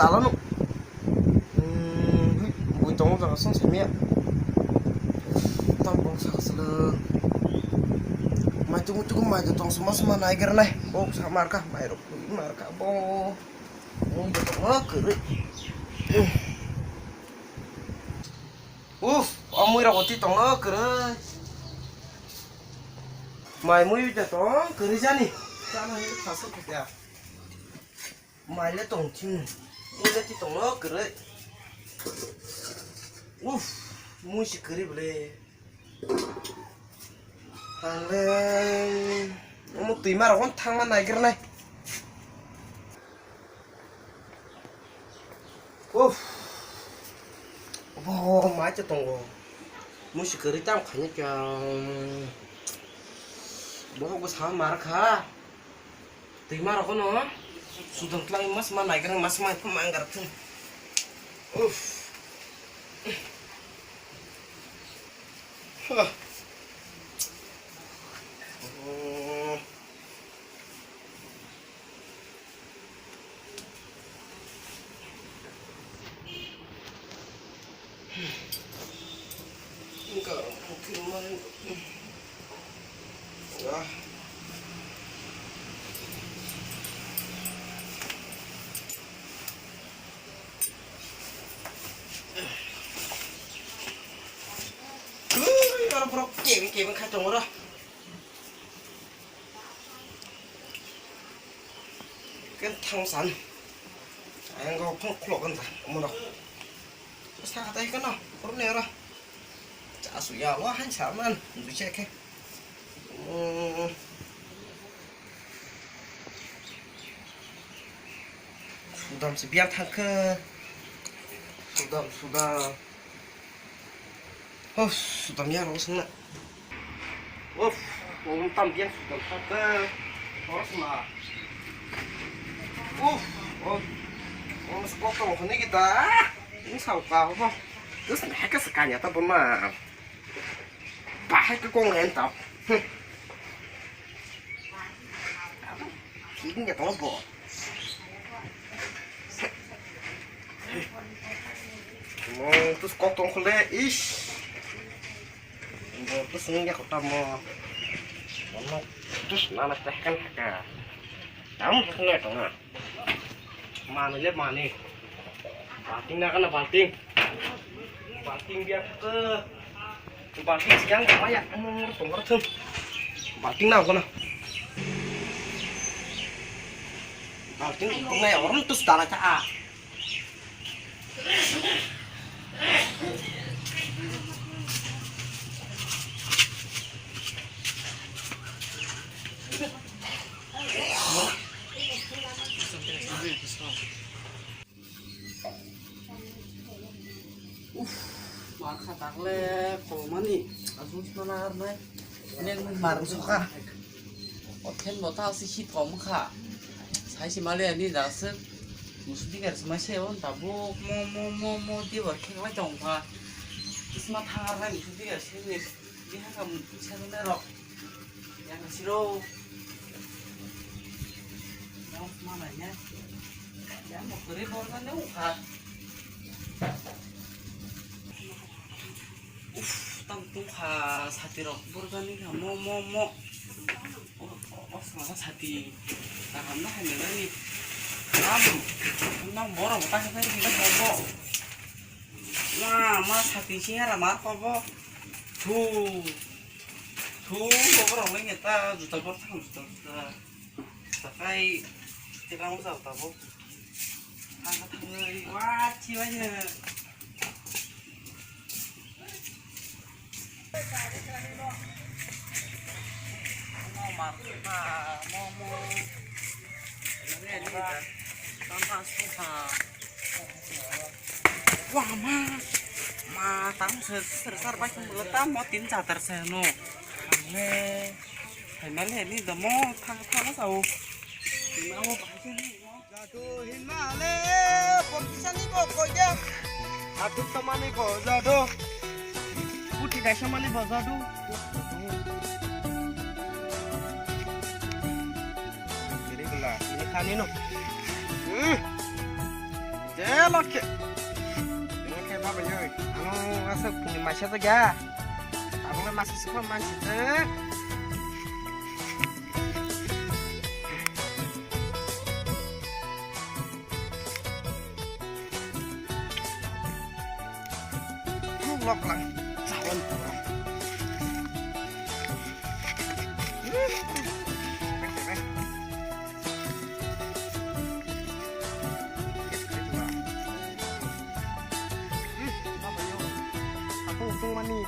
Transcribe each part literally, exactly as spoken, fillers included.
Talano. Hmm, bui tongo jaga song samiya. Tam bong sa sala. Mai tumu tumu mai tong suma suma nai ger nai. Bok sa mar ka mai rok mar ka bo. Bui tongo kere. Uf, amui rok oti tongo kere. Mai mui de tong kere jani. Chana he thasa kutya. Mai le tong thim. Mui le ti tong no kwrwi. Uff, mui si kwrwi bwle. Ang le omo twima rok thangma naigrwnai. Uff. Bo mai te tongo. Mui si kwrwi tam khaini kya. Bo bo sa mar kha. Twima rok no sudam tlai mas ma naigrang mas ma phum ang gar phum. Uff. Huh. Ui, oro borok kebeng kebeng khai tongo ro. Ken thang san. Ayang go phang khulok kan sa. Mono. Sa kata ikan no. Korom ne ro. Cha su ya wa han sa man. Bisa ke. Hmm. Sudam se biang thangkhe. Sudam, sudam. Oh, sudam ya rong sengna. Uff, om tam biang sudam thangkhe. Oro sma. Uff, oh. Om skok tong khone kita. Ini sauka apa? Terus heka sekanya ta bema. Bahai ke kong en tau. Kini ya tong bo. Mo tus kok tong khole ish. Mo tus ngi ya kota mo. Mo tus nana teh kan ka. Kamu tus ngi tong na. Mani le mani. Balting na kana balting. Balting biya ke. Balting siang maya. Tongar thum. Balting na kana. Balting tongai orang tus dana ta a. Uff, mar kha takle kolmani asuk sana arnai neng mar soka. O phen bo ta si hit kom kha. Sai si male ani da se musu digar se mai se on ta bo mo mo mo mo di bor khek lai tong kha. Kisma thang arnai musu digar se ni. Biha kam chhelo na rok. Yang siro. Yang mana ya? Yang mau kere borga ne uha. Uff, tam tung kha sati rok borga ni kha mo mo mo. O, o, o, sati. Kaham na hai na ni. Nam, nam borok ta kha ni mo mo. Ma, ma sati si hara mar ko bo. Thu. Thu, borok le ngeta juta bor thang juta juta. Takai tikang usa ta bo. Thang thang ri wa chi wa ye. Mo mar ma mo mo. Ne ni ta. Tam pa su pa. Wah, ma. Ma, tam se, se, sar bai sung bela tam mo tin cha tar se no. Ne. Hai mal he ni da mo, tha, tha na sao. Ni ma mo ba se ni. Jadu hin ma le, pon kisa ni bo ko ya. Atuk ta ma ni bo jadu. Puti dai sa ma ni bo jadu. Jadi bela, ini kani no. Hmm. Eh, lokke. Lokke, baba, yo. Ano, asa puni masa to ga. Abang masa sepa mansi te. Lok lang. Sawan. Aku untung mani.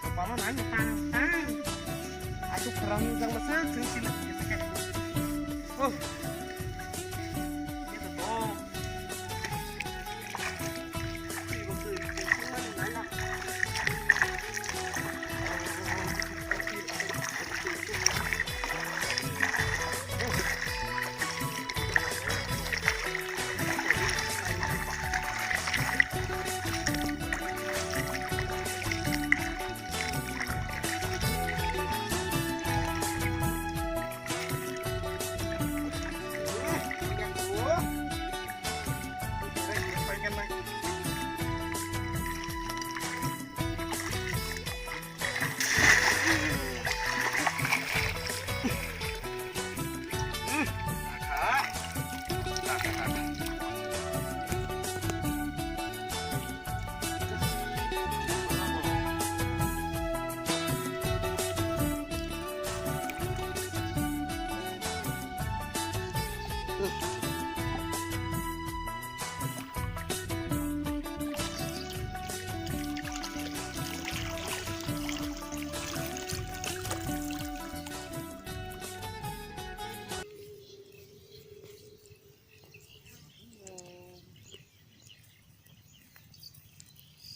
Kepala nanya tang tang. Aku kurang jang masa jeng sila. Oh. Itu dong.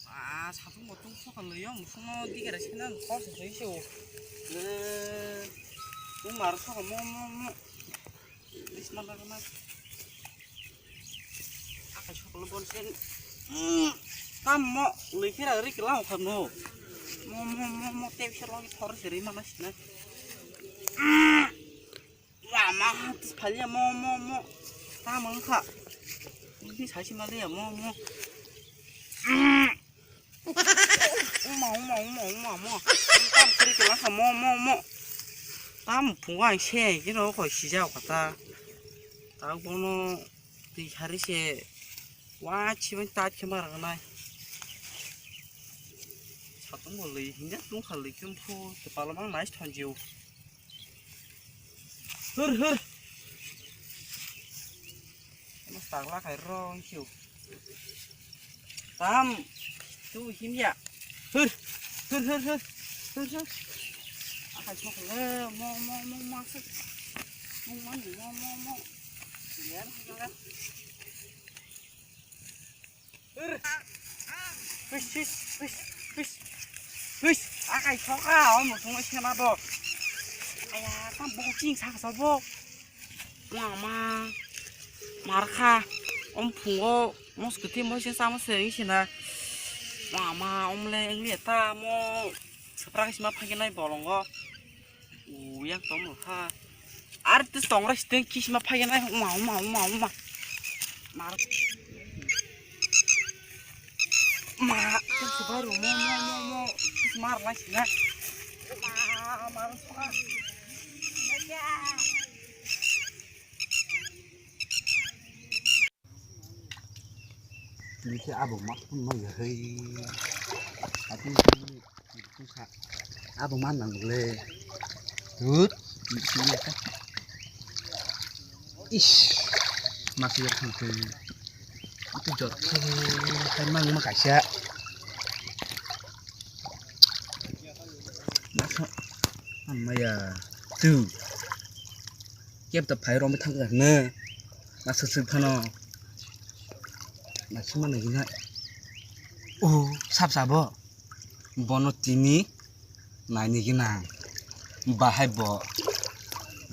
Ah, satung bo tung sokha lwi o, musungno digera sena kor se twi se o. Eh, tung mar sokha mo, mo, mo. Bisma lagana. Akai sokha lo bon sen. Mm, tam mo, lwi khe ra ri kla o kha no. Mo, mo, mo, mo, te bisa lo thor se ri ma ma sina. Mm. Wah, ma, tis phalia mo, mo, mo. Tamo wngkha. Bini saisi maliya mo, mo. Uma, uma, uma, uma, mo. Tam kiri kela kha mo, mo, mo. Tam phungo ang se, kino kho sijao kata. Ta bono twi sari se. Wa chiban ta khe mar nai. Satung bo lwi hinja tung kha lwi khe phu. Te pala mang nai thon jiu. Hur, hur. Mas tagla khai rong hiu. Tam. Tu him ya. Hur. Hur, hur, hur. Hur, hur. Akai chok le. Mo, mo, mo, mo, se. Mo, mo, mo, mo, mo. Biar, biar. Hus, hus, hus, hus. Hus, akai soka, omo songwi sema bo. Aya, tam bo ching sak so bo. Mama, markha, om phungo, mos kwthwi mo se samo se ing sina. Mama, omle ing le ta mo. Saprak sima phagi nai bolongo. Uyak tong ha. Ar tis tong rai siteng kisma phai nai. Uma, uma, uma, uma. Mar. Ma, tis baru mo, mo, mo, mo. Tis mar lai sina. Ma, mar. Ni khe abo ma phun ma ya hei. Ati ni khe sa abo ma nang le. Hut. Ni khe ya ka. Ish. Ma khe ya phun khe. Itu jot khe hai ma ma kaisa. Ma khe. Amma ya. Tu. Kep ta phai rom thang ka ne. Aswk swk phano. Naisingma nai gina. O, sap sabo. Bono tini naini gina. Bahai bo.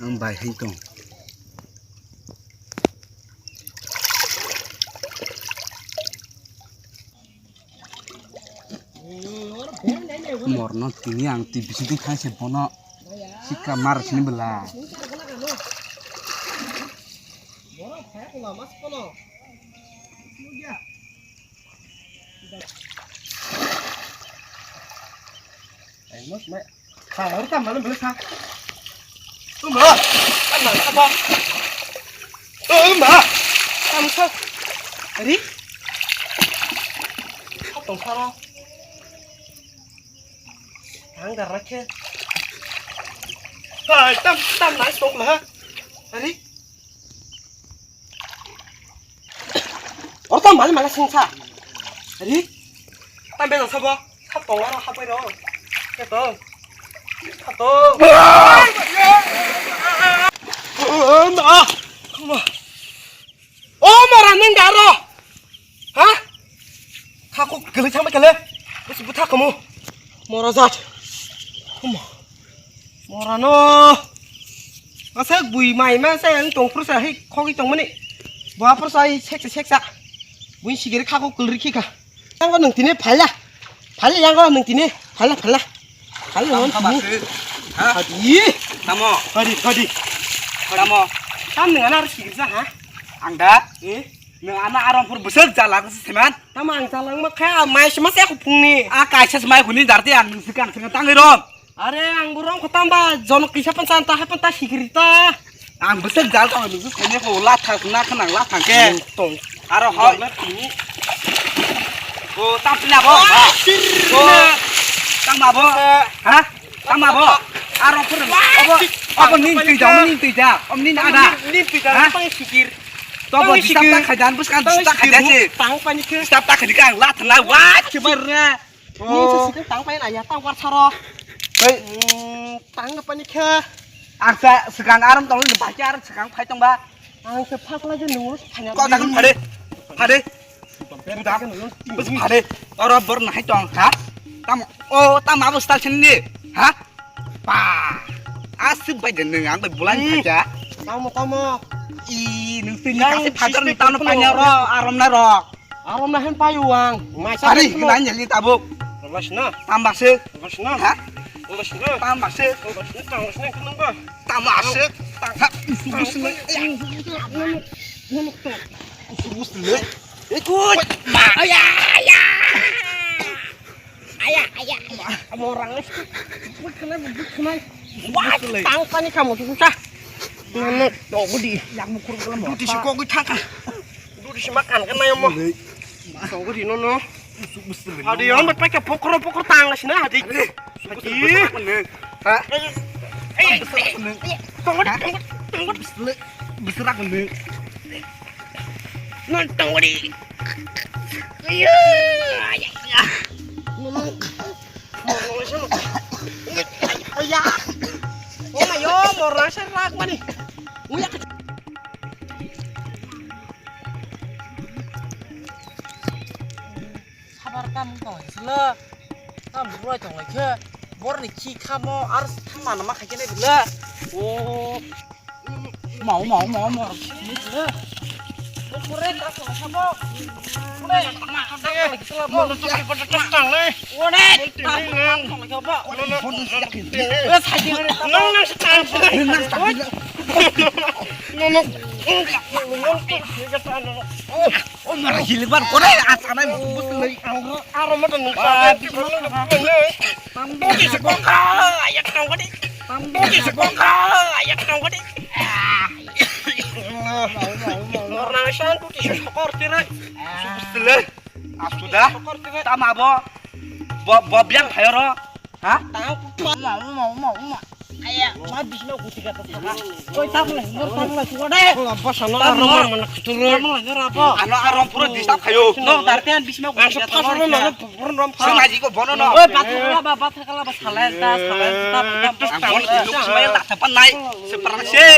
Ang bai hai tong. Morno tini ang twi bising twi thang se bono sikra mar sini bwla. Ai, mas, mai. Kha, aro tam mana bela kha. Tumba, tam mana apa? Tumba, tam sa. Ari? Tong sa ro. Ang dar rakhe. Hai, tam, tam nai sok la. Ari? Oro tam mali mali singsa. Ari? Tam bela sabo. Sab tong aro hapai ro. Ke to. Ke to. Ah! O mora nang daro. Ha? Khako gele thangma gele. Bisi butha kamu. Mora jat. Omo. Mora no. Asa bui mai ma sa ang tong pursa hi khogi tong mani. Bua pursa hi seksa seksa. Bui sigiri khako kulri khika. Yang ko nang tini phala. Phala yang ko nang tini. Phala phala. Phala yang tini. Ha? Hadi. Tamo. Hadi hadi. Tamo. Tam nang ana sigiri sa ha? Ang da. Eh? Nang ana aram pur besek jalang seman. Tamo ang jalang ma kha mai sema se aku pungni. A kaisa mai huni darti ang sekan sekan tangi rom. Are ang burong kho tamba jonok kisa pan santa hai pan ta sikiri ta. Ang besek jal tong nungsu khone ko la thak na khanang la thang ke. Tong. Aro hoi. Tini. O tam pina bo. Wah, sir. O tam ma bo. Ha? Tam ma bo. Aro pur. Obo obo ning tui jam ning tui ja. Om ning ada. Ning tui jam tang sikir. To bo disturb ta khajan bus kan disturb khajan si. Tang pani ke. Disturb ta khajan kan la thang la wa kibar na. Ni se sikir tang pai na ya tang war saro. Hei. Hmm, tang pani khe. Ang sa sekang aram tong ni ba ar sekang phai tong ba. Ang se phak la je nu phanya. Ko dagan phade. Phade. Bus phade. Oro bor na hai tong ha. Tam o tam abo stal sini ha. Pa. Asik bai je nung ang bai bulan khaja. Tamo tamo. I nung tini kasi phajar ni tamo panya ro aram na ro. Aro na hen payu ang. Mai sa. Ari hina nyali tabuk. Rwla sina. Tamba se. Rwla sina. Ha? Rwla sina. Tamba se. Rwla sina, tamba sina, kenang ba? Tamba se. Ha, usu bus le. Nunuk, nunuk to. Usu bus le. Ikut. Ma. Aya, aya. Aya, aya, aya. Kamu orang ni. Buknai, buknai. Wah, tang pani kamu tu sa. Nunuk to gudi. Yang mukur kelam. Duti si kok thaka. Duri si makan kan na yomo. Tong ko dino no. Hadi yon bat pakai pokro pokro tang la sina hadi. Hadi. Ha? Tong ko tong ko tong ko. Besar aku nih. Non tong ko di. Iya. Iya. Iya. Oh my god, morang sa rak mani. Uya. Sabar tam tong sila. Tam burai tong lai khe. Bor ni khi khamo ar thang mana ma khai khe nai bila. Oh. Mau mau mau mau. Kore ta sabo. Kore. Mau tu kita pada tang le. Ore. Tang le ba. Ore. Nang nang sa tang. Nang nang. Oh, mara hilik bar kore asanai bus le. Aro mata nang sa. Tambo di sekongka, ayat tong kadi. Tambo di sekongka, ayat tong kadi. Morna san tu ti sokor tira. Sele. Asuda. Tama bo. Bo bo biang phayoro. Ha? Tang. Uma uma uma uma. Aya, ma bisma guti kata sama. Koi tang le, nor tang le, suka de. Basa no aro mana keturu. Tang le, nor apa? Ano arom pura disap kayo. No, dartian bisma guti kata. Asa pasal no. Samaji ko bono no. Oi, bathakala ba, bathakala ba, salai ta, salai ta, ta, ta. Ang bon induk sumai la tapan nai, seperang se.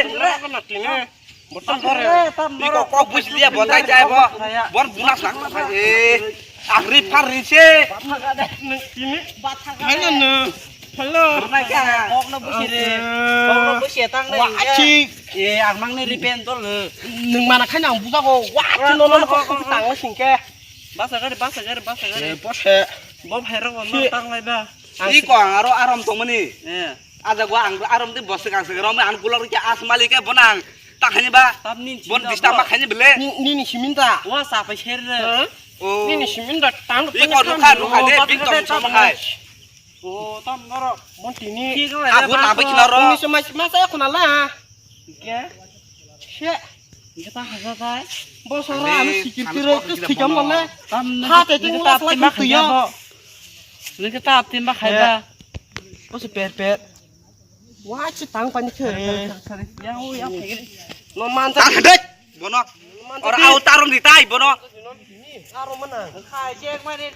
Tam bore, tam bore. Iko kok buis liya botai jai bo. Bor bunas nang ta e. Agri par ri se. Bathakala de, ini. Bathakala. Mana no? Hello. Kok no busi re. Kok no busi tang nai. Wah, acik. E, ang mang ni ripen tol. Nung mana khai nang buka ko. Wah, no no kok tang singke. Basa gari, basa gari, basa gari. Eh, bose. Bob herok no tang lai ba. Iko ang aro arom tongmani. Eh. Aja gua ang arom di bose kang se rom ang gulok rikya as malik e bonang. Khaini ba? Tam nin Bon sinda disturb bo. Ma khaini bele? Ni, nini siminta. Wa sa pa sher re. Ha? Oh. Nini siminta tang. Iko nukha, nukha de, Oh, bing tong tong hai. Oh, tam noro. Bon tini. Ki ko Ha, le bon ba apa ko? Kinaro? Nini semai semai saya kenal lah. Ke? She. Kita khasa tai. Bosora Ani, anu sikir kami kiro sekolah kes tidak tikam bono. Mana? Tam Ha, tete kita ngula tap selai timba kutu khaya ya. Bo. Ni kita tap timba khaya. Bosora per per. Wah, cetang pani khe. Yang u yang phegre. No man ta. Tang dek. Bono. Ora au tarom di tai bono. Aro mana? Khai je mari.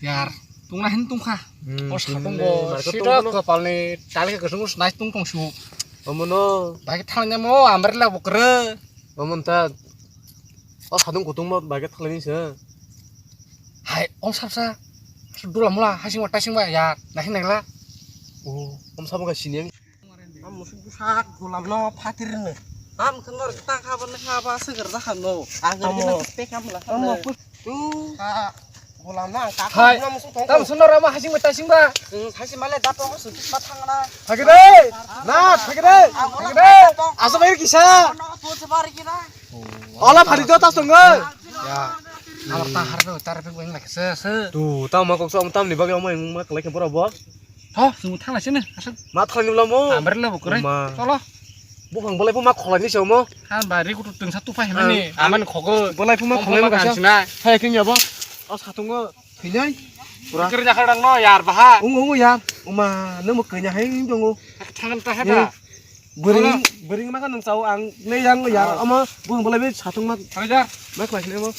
Yar, tungna hin tungkha. Hmm, O satung tini bo market sita tungkha no. Kopalni tali khe kusung snai tung tong su. Omono. Bai thalnya mo amrela bukre. Omon ta. O satung kutung mo bai thalni se. Hai, om sapsa. Dula mula hasing wa tasing ba ya. Nahi nagla. O, om sabu ga sini. Ang musuk busak gulam no phatir no. Am khno ta kha ban kha ba se gar da kha no. Ang gar Amo. Dina te kam la kha Amo no. Pus tu. Ha gulam na ka Hai. Gulam musuk tong. Tam suno rama hasing ba tasing ba. Hmm, hasing male da tong su ma thang na. Thagi de. Na thagi de. Thagi de. Asa bai kisa. No tu se bar ki na. Ola phari do ta song oi. Ya. Alok ta har do tar pe weng lak se se. Tu ta ma kok so tam ni bagwi omo eng ma klai khe bora bo. Tho, chwng thang lai sini, aswk. Ma thang ni bla mo. Amber le bo kwrwi. Ma. Cholo. Buphang bolai phu ma kholai ni se omo. Han ba ri kutu twngsa tuphai himani. Ah. Aman khogo. Bolai phu ma kholai ma kaisa. Hai khe ya bo. O satungo. Thwinai. Pura. Kwrwi jakha dang no yar baha. Ungo ungo yar. Uma nang mo kwrwi hai wng tongo. Thangan ta hada. Eh. Bwrwi bwrwi ma ka nang chao ang le yang yar. Ah. Omo buphang bolai be satung ma. Thang ja. Ma khlai le mo.